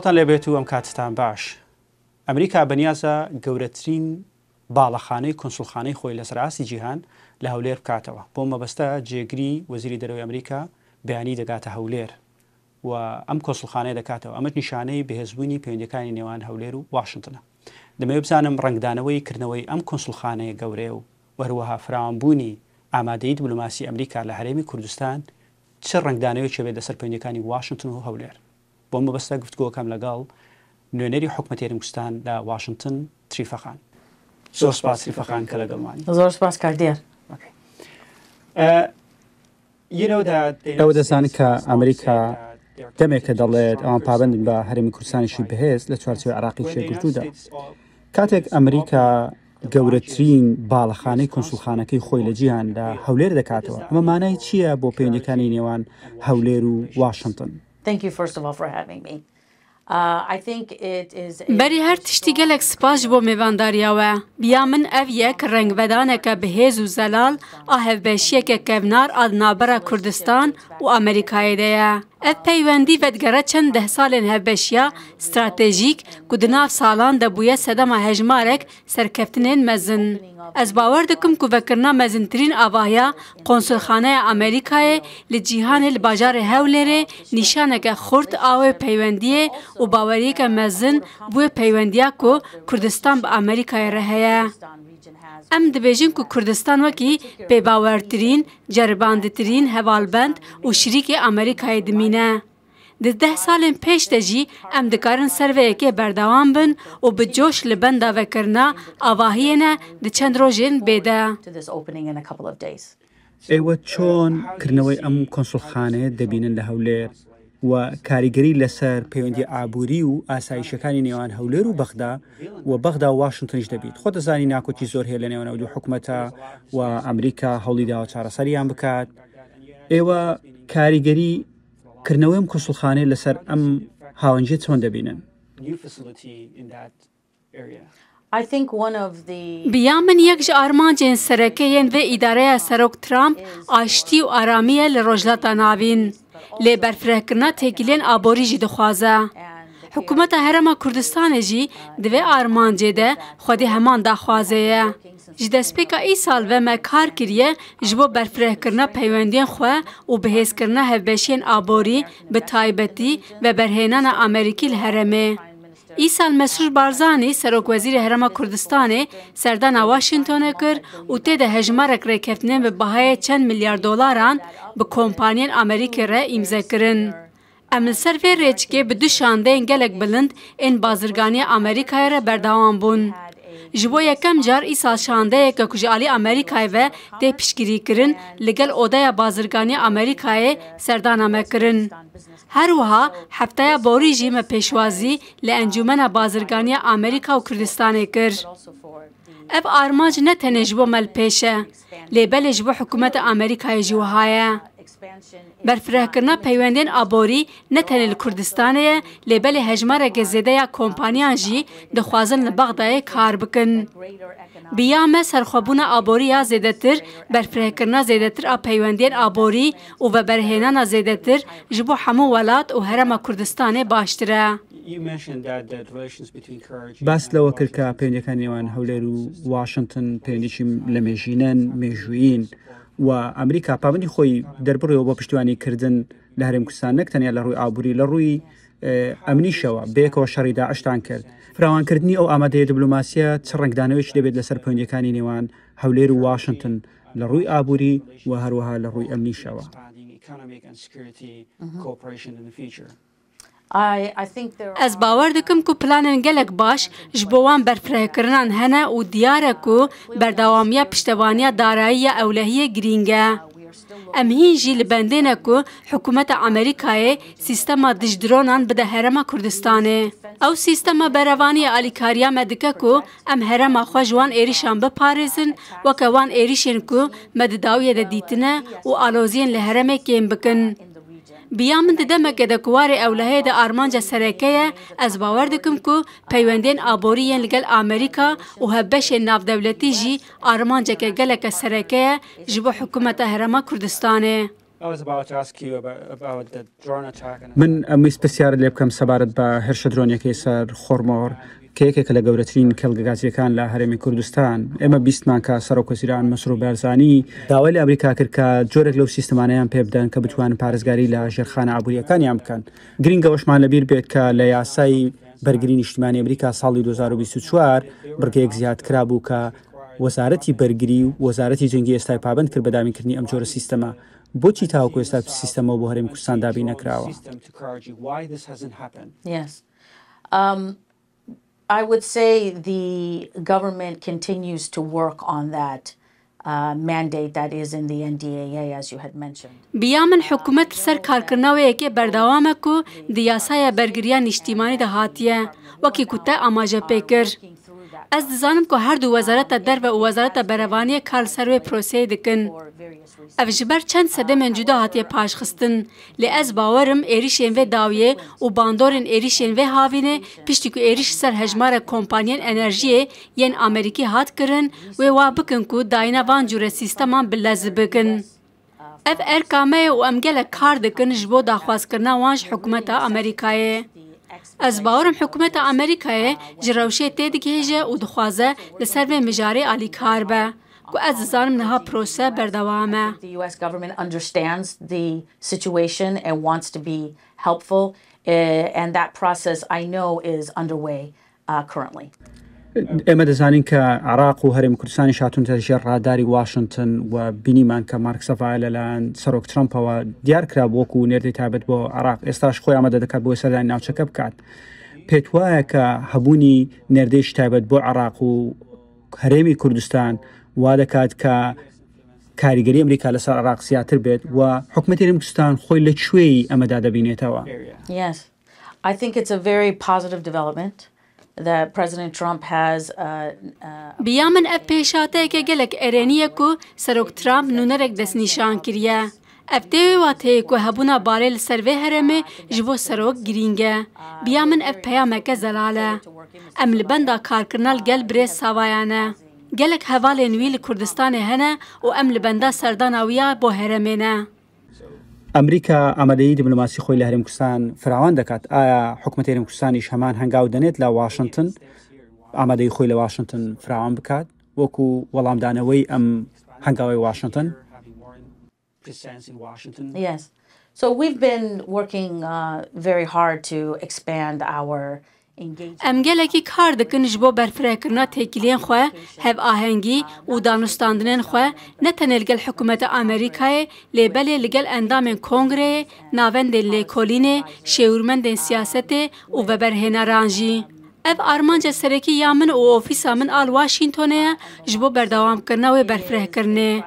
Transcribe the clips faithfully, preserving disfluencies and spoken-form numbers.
تان لێبێت و ئەم کاتتان باش. ئەمریکا بەنیازە گەورەترین باڵەخانەی کۆنسوڵخانەی خۆی لەسەر ئاستی جیهان لە هەولێر بکاتەوە. بۆ مەبەستە جێگری وەزیری دەرەوەی ئەمریکا بەیانی دەگاتە هەولێر و ئەم کۆنسوڵخانەیە دەکاتەوە. ئەمەش نیشانەی بەهێزبوونی پەیوەندیەکانی نێوان هەولێر و واشنگتنە. دەمەوێت بزانم ڕەنگدانەوەی کردنەوەی ئەم کۆنسوڵخانەیە گەورەیە و وەروەها فراوانبوونی ئامادەیی دیبلۆماسی ئەمریکا لە هەرێمی کوردستان چ ڕەنگدانەوەیەکی بێت لەسەر پەیوەندیەکانی واشنگتن و هەولێر. بۆ مەبەستە گفتوگۆکەم لەگەڵ نوێنەری حکومەتی هەرێمی کوردستان لە واشنگتن، تریفەخان. زۆر سپاس تریفەخان کە لەگەڵمانی. زۆر سپاس کاک دیار. ئە، you know that they ئەوە دەزانن کە ئەمریکا دەمێکە دەڵێت ئەوان پابندن بە هەرێمی کوردستانیشی بەهێز لە چوارچێوەی عێراقی چێگرتوودا. کاتێک ئەمریکا گەورەترین باڵەخانەی کۆنسوڵخانەکەی خۆی لە جیهان لە هەولێر دەکاتەوە، ئەمە مانای چییە بۆ پەیوەندیەکانی نێوان هەولێر و واشنگتن؟ Thank you, first of all, for having me. Uh, I think it is a بەری هەر تشتی گەلێک سپاس ji بۆ mêvandariya we. Biya min ev yek rengvedaneke bi hêz û zelal a hevbeşiyeke kevnar a di navbera Kurdistan û Amerîkayê de ye. Ev peywendî vedigere çend dehsalên hevbeşiya stratejîk ku di nav salan de bûye sedema hejmarek serkeftinên mezin. Ez bawer dikim ku vekirina mezintirîn avahiya Konsulxaneya Amerîkayê li cîhanê li bajarê Hewlêrê nîşaneke xurt a wê peywendiyê û baweriyeke mezin bi wê peywendiya ku Kurdistan bi Amerîkayê re heye. Em dibêjin ku Kurdistan wekî pêbawertirîn, ceribanditirîn hevalbend û şirîkê Amerîkayê dimîne. Di deh salên pêş de jî em dikarin ser vê yekê berdewam bin û bi coş li benda vekirina avahiyê ne di çend rojên bê de. To this opening in a couple of days. ئێوە چۆن کردنەوەی ئەم کۆنسوڵخانەیە دەبینن لە هەولێر و کاریگەری لەسەر پەیوەندی ئابووری و ئاسایشەکانی نێوان هەولێر و بەغدا و بەغدا و واشنگتنیش دەبیت؟ خۆ دەزانی ناکۆکی زۆر هەیە لە نێوان ئەو دوو حکومەتە و ئەمریکا هەوڵی داوە چارەسەریان بکات. ئێوە کاریگەری کردنەوەی ئەم کۆنسوڵخانەیە لەسەر ئەم هاوەنجیە چۆن دەبینن؟ New facility in that area. I think one of the Biya min yek ji armancên sereke yên vê îdareya Serok Trump aştî û aramiye li Rojhilata Navîn. Lê berfirehkirina têkiliyên aborî jî dixwaze. Hikûmeta Herêma Kurdistanê jî di vê armancê de xwedî heman daxwazê ye. Ji destpêka îsal ve me kar kiriye ji bo berfirehkirina peywendiyên xwe û bihêzkirina hevbeşiyên aborî, bi taybetî veberhênana Amerîkî li herêmê. Îsal Mesrûr Barzanî, Serokwezîrê Herêma Kurdistanê, serdana Washingtonê kir û tê de hejmarek rêkeftinên bi bahayê çend milyar dolaran bi kompanyên Amerîkê re îmze kirin. Em li ser vê rêçikê bi du şandeyên gelek bilind ên bazirganiya Amerîkayê re berdewam bûn. Ji bo yekem car îsal şandeyeke ku ji alî Amerîkayê ve tê piştgirîkirin li gel Odeya Bazirganiya Amerîkayê serdana me kirin. Her wiha hefteya borî jî me pêşwazî li Encûmena Bazirganiya Amerîka û Kurdistanê kir. Ev armanc ne tenê ji bo me li pêş e, lê belê ji bo hikûmeta Amerîkayê jî wiha ye. Berfirehkirina peywendên aborî ne tenê li Kurdistanê ye, lê belê hejmareke zêde ya kompaniyan jî dixwazin li Bexdayê kar bikin. Bi ya me serxwebûna aborî ya zêdetir, berfirehkirina zêdetir a peywendiyên aborî û veberhênana zêdetir ji bo hemû welat û Herêma Kurdistanê baştir e. You mentioned that the relations between Karachi Bas لەوە کرد کە پەیوەندیەکانی نێوان هەولێر و واشنگتن پەیوەندیی لە مێژینەن، مێژوویین و ئەمریکا پابندی خۆی دەربڕیەوە بۆ پشتیوانی کردن لە هەرێم کوردستان، نەک تەنیا لە ڕووی ئابووری، لە ڕووی، ئێ، ئەمنیشەوە، بەیەکەوە شەڕی داعشتان کرد. فراوانکردنی ئەو ئامادەیە دیبلۆماسیە چ ڕەنگدانەوەیەکی دەبێت لەسەر پەیوەندیەکانی نێوان هەولێر و واشنگتن لە ڕووی ئابووری و هەروەها لە ڕووی ئەمنیشەوە؟ Expanding economic and security cooperation in the future. I, I think there Ez are bawer dikim ku planên gelek baş ji bo wan berfirehkirinan hene û diyar e ku berdewamiya piştevaniya darayî ya ewlehiyê girîng e. Em hîn jî li bendê ne ku hikûmeta Amerîkayê sîstema dij dronan bide Herêma Kurdistanê. Ew sîstema berevanî ya alîkariya me dike ku em herêma xwe ji wan êrişan biparêzin, weke wan êrişên ku me di dawiyê de dîtine û aloziyên li herêmê kêm bikin. Bi ya min di demeke de ku warê ewlehiyê de armanca sereke ye, ez bawer dikim ku peywendiyên aborî yên li gel Amerîka û hevbeşên navdewletî jî armanceke geleke sereke ye ji bo hikûmeta Herêma Kurdistanê. I was about to ask you about, about the drone attack. And من ئەمەی پرسیارت لێ بکەم سەبارەت بە هێرشە درۆنیەکەی سەر خۆرمۆر، کە یەکێکە لە گەورەترین کێڵگە گازیەکان لە هەرێمی کوردستان. ئێمە بیستمان کە سەرۆک وەزیران مەسرور بارزانی داوای لە ئەمریکا کرد کە جۆرێک لەو سیستمانەیان پێ بدەن کە بتوانن پارێزگاری لە ژێرخانە ئابووریەکانیان بکەن. گرنگە ئەوەشمان لەبیر بێت کە لە یاسای بەرگری نیشتیمانی ئەمریکا ساڵی دوو هەزار و بیست و چوار بڕگەیەک زیاد کرا بوو کە وەزارەتی بەرگری و وەزارەتی جەنگی ئێستای پابند کرد بە دابینکردنی ئەم جۆرە سیستەمە. بۆچی تاوەکو ئێستا سیستەمەوە بۆ هەرێمی کوردستان دابین نەکراوە؟ System to Karachi. Why this hasn't happened? Yes. Um, I would say the government continues to work on that uh, mandate that is in the N D A A, as you had mentioned. Biya min hikûmet li ser karkirina wê yekê berdewam e ku di yasaya bergiriya niştîmanî de hatiye, wekî ku te amaje pê kir. Ez dizanim ku her du Wezareta Derve û Wezareta Berevaniyê kar li ser wê proseyê dikin. Ev ji ber çend sedemên cuda hatiye paşxistin, lê ez bawer im êrişên vê dawiyê û bandorên êrişên vê havînê piştî ku êriş li ser hejmara kompanyên enerjiyê yên Amerîkî hat kirin, wê wa bikin ku dayîna van cûre sîsteman bi lez bikin. Ev erka me ye û em gelek kar dikin ji bo daxwazkirina wan ji hikûmeta Amerîkayê. Ez bawer im hikûmeta Amerîkayê ji rewşê têdigihêje û dixwaze li ser vê mijarê alîkar be, ku ez dizanim niha prose berdewam e. The U S government understands the situation and wants to be helpful, uh, and that process I know is underway uh, currently. ئێمە دەزانین کە عراق و هەرێمی کوردستانی شاتونتە ژێر ڕاداری واشنگتن و بینیمان کە مارک سەڤایە لەلایەن سەرۆک ترەمپەوە دیار کرا بۆ وەکو نێردەی تایبەت بۆ عراق. ئێستاش خۆی ئامادە دەکات بۆی سەردانی ناوچەکە بکات. پێت وایە کە هەبوونی نێردەیەکی تایبەت بۆ عراق و هەرێمی کوردستان وا دەکات کە کاریگەری ئەمریکا لەسەر عراق زیاتر بێت و حکومەتی هەرێمی کوردستان خۆی لە کوێی ئەمەدا دەبینێتەوە؟ Yes. I think it's a very positive development that President Trump has uh, uh, Biya min ev pêşhateyeke gelek erênî ye ku Serok Trump nûnerek destnîşan kiriye. Ev tê wê wateyê ku hebûna balê li ser vê herêmê ji bo serok girîng e. Biya min ev peyameke zelal e. Em li benda karkirina li gel birêz Savayan e. Gelek hevalên wî li Kurdistanê hene û em li benda serdana wî ya bo herêmê ne. ئەمریکا ئامادەیی دیبلۆماسی خۆی لە هەرێم کوردستان فراوان دەکات. ئایا حکومەتی هەرێم کوردستانیش هەمان هەنگاو دەنێت لە واشنگتن؟ ئامادەیی خۆی لە واشنگتن فراوان بکات وەکو وەڵامدانەوەی ئەم هەنگاوی واشنگتن؟ Presence in Washington. Yes. So we've been working uh, very hard to expand our engagement. Em gelekî kar dikin ji bo berfirehkirina têkiliyên xwe, hevahengî û danûstandinên xwe ne tenê li gel hikûmeta Amerîkayê, lê belê li gel endamên kongreyê, navendên lêkolînê, şêwirmendên siyasetê û veberhêneran jî. Ev armanca serekî ya min û ofîsa min a li Washingtonê ye ji bo berdewamkirina wê berfirehkirinê.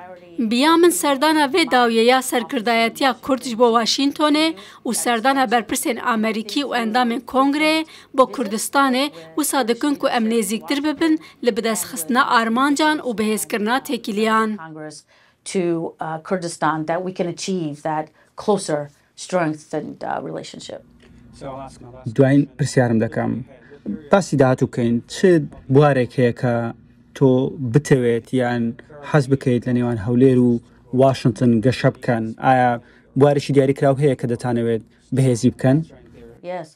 Biya min serdana vê dawiyê ya serkirdayetiya Kurd ji bo Washingtonê û serdana berpirsên Amerîkî û endamên Kongreyê bo Kurdistanê wisa dikin ku em nêzîktir bibin li bidestxistina armancan û bihêzkirina têkiliyan. Congress to uh, Kurdistan that we can achieve that closer, strengthened uh, relationship. So I'll ask my last دوایین پرسیارم دەکەم، باسی داهاتوو بکەین، چ بوارێک هەیە کە تۆ بتەوێت یان حەز بکەیت لە نێوان هەولێر و واشنگتن گەشە بکەن؟ ئایا بوارێکی دیاریکراو هەیە کە دەتانەوێت بەهێزی بکەن؟ Yes.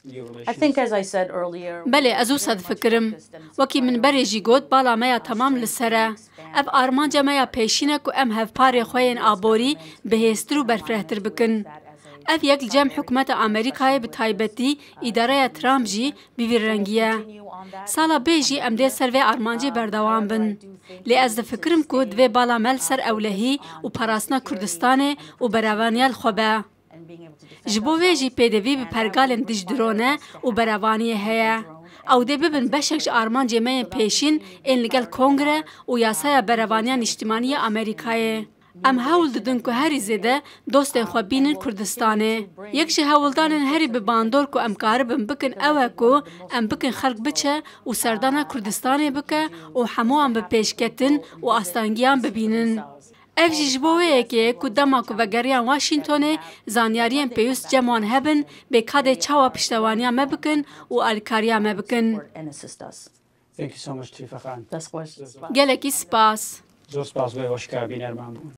I think, as I said earlier, Belê, ez wisa difikirim. Wekî min berê jî got, bala me ya temam li ser e. Ev armanca me ya pêşîn e ku em hevparê xwe yên aborî bihêztir û berfirehtir bikin. Ev yek li cem hikûmeta Amerîkayê, bi taybetî îdareya Trump jî bi vî rengî ye. Sala bê jî em dê ser vê armancê berdewam bin. Lê ez difikirim ku divê bala me li ser ewlehî û parastina Kurdistanê û berevaniya li xwe be. Ji bo vê jî pêdivî bi pergalên dijdirone û berevaniyê heye. Ew dê bibin beşek ji armancê me yên pêşîn ên li gel Kongre û Yasaya Berevaniya Niştimanî ya Amerîkayê. Em hewl didin ku herî zêde dostên xwe bînin Kurdistanê. Yek ji hewldanên herî bi bandor ku em karibin bikin ew e ku em bikin xelk biçe û serdana Kurdistanê bike û hemûyan bi pêşketin û astangiyan bibînin. Ev jî ji bo wê yekê ye ku dema ku vegeriyan Washingtonê, zanyariyên pêwîst cem wan hebin, bê ka dê çawa piştevaniya me bikin û alîkariya me bikin. And assist us. Thank you so much, Tifa Khan. That's what. Gelekî spas. Zor spas, we hoş geldin, Erman.